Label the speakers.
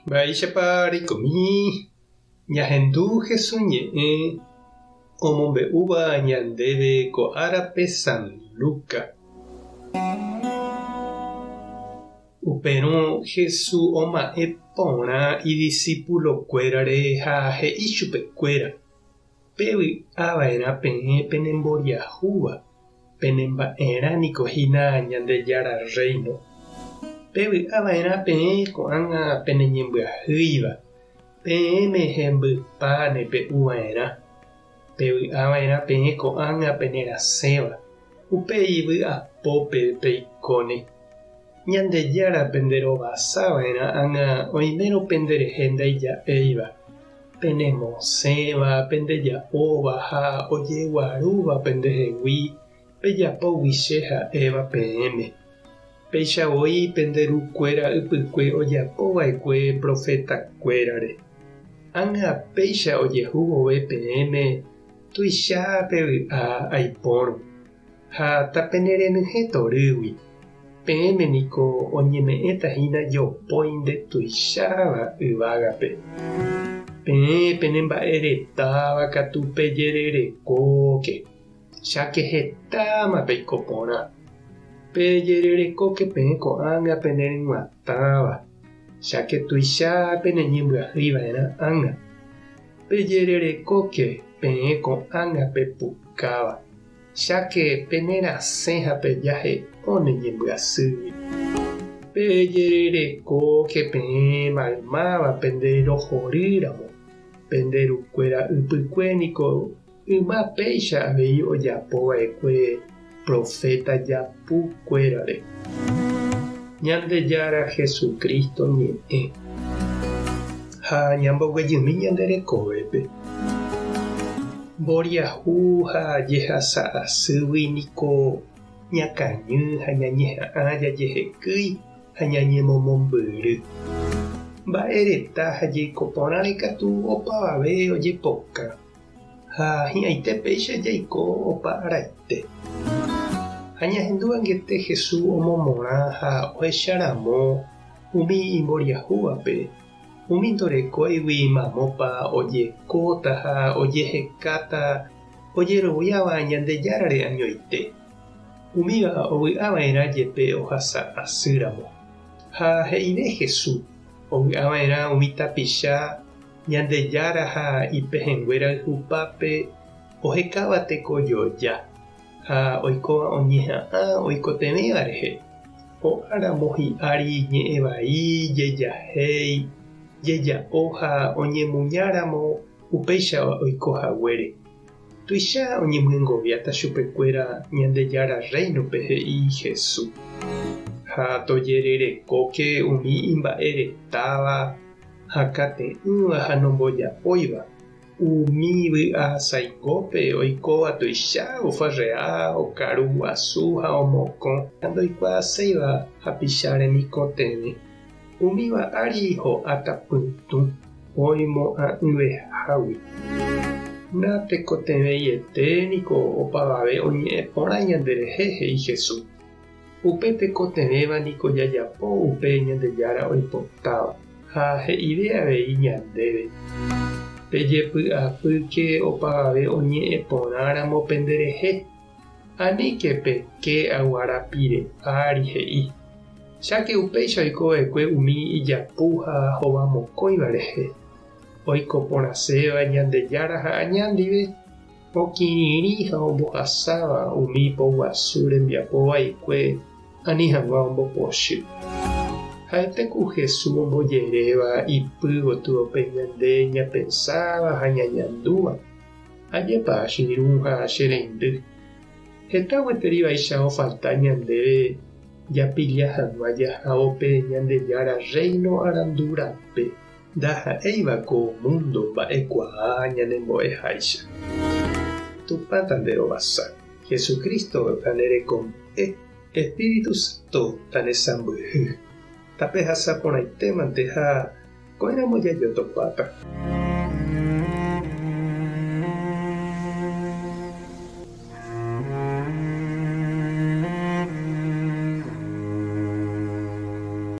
Speaker 1: Mba'éichapa reikomi ñahendu Jesús ñe'ẽ omombe'úva ñandéve ko árape San Lucas. Upérõ Jesús oma'ẽ porã idisipulokuérare ha he'i chupekuéra, Pevy'a va'erã peẽ penemboriahúva, penemba'erã niko hína Ñandejára Rréino. Pevy'a va'erã peẽ ko'ág̃a peneñembyahýiva, peẽme hembypáne pe'u va'erã. Pevy'a va'erã peẽ ko'ág̃a penerasẽva, upéi vy'apópe peikóne. Ñandejára penderovasa va'erã ág̃a oimérõ penderehe ndaija'éiva, penemosẽva, pendeja'óva ha ojeguarúva pendehegui pejapógui che ha'éva peẽme. Péicha voi pende rukuéra ypykue ojapo va'ekue profetakuérare. Ág̃a péicha ojehu vove peẽme tuicha pevy'a aipórõ. Ha tapenerenyhẽ torýgui, peẽme niko oñeme'ẽta hína jopói ndetuicháva yvágape. Peẽ penemba'e retáva katu pejererekóke, cháke hetáma peiko porã. Pejererekóke peẽ ko'ág̃a peneryg̃uatãva, cháke tuicha peneñembyahýi va'erã ág̃a. Pejererekóke peẽ ko'ág̃a pepukáva. Cháke pene rasẽ ha pejahe'óne ñembyasýgui. Pejererekóke peẽ maymáva pende rohory ramo, pende rukuéra ypykue niko yma péicha avei ojapo va'ekue proféta japu kuérare. Ñandejára Jesucristo ñe'ẽ. Ha ñamboguejymi ñande rekovépe. Mboriahu ha jehasa asýgui niko ñakañy ha ñañeha'ã jajehekýi ha ñañemomombyry. Mba'e reta ha jeiko porãre katu opavave ojepokã, ha hi'ãite péicha jaiko opa araite. Ha ñahendu angete Jesús omomorã ha ohecharamo umi imboriahúvape, Umi ndorekóigui mamópa ojekóta ha ojehekáta ojeroviáva Ñandejárare añoite, umíva ovy'ava'erã jepe ohasa asýramo. Ha he'ive Jesús, ovy'ava'erã umi tapicha Ñandejára ha ipehẽnguéra yhupápe ohekáva tekojoja ha oikóva oñeha'ã oikotevẽva rehe. Ho'áramo hi'ári ñe'ẽ vai, jejahéi, jeja'o ha oñemuñáramo upéicha oiko haguére. Tuicha oñemyengoviáta chupekuéra Ñandejára Rréinope he'i Jesús. Ha tojererekóke umi imba'e retáva, hakate'ỹva ha nomboja'óiva. Umi vy'a saingópe oikóva tuicha ofarrea, okaru guasu ha omokõ ha ndoikuaaséiva hapicha remikotevẽ. Umíva ári ho'áta pytũ oimo'ã'ỹvehágui. Natekotevẽiete niko opavave oñe'ẽ porã ñanderehe, he'i Jesús. Upe tekotevẽva niko jajapo upe Ñandejára oipotáva, ha he'ive avei ñandéve, Pejepy'apýke opavave oñe'ẽ porãramo penderehe, aníke peke aguara pire ári he'i. Cháke upéicha oiko va'ekue umi ijapu ha hovamokõiva rehe, oiko porãséva Ñandejára ha aña ndive. Okirirĩ ha ombohasáva umi poguasu rembiapo vaikue ani hag̃ua ombopochy. Ha'ete ku Jesús ombojeréva ipy gotyo pe ñande ñapensáva ha ñañandúva. Ajépa che irũ ha che reindy. Heta gueteri vaicha ofalta ñandéve japilla hag̃ua jahávo pe Ñandejára Rréino arandu rape. Ndaha'éiva ko múndo mba'ekuaa ñanembo'eháicha. Tupã tanderovasa, Jesucristo tanerekombo'e, Espíritu Santo tanesãmbyhy. Tapehasa porãitémante ha ko'ẽramo jajotopáta.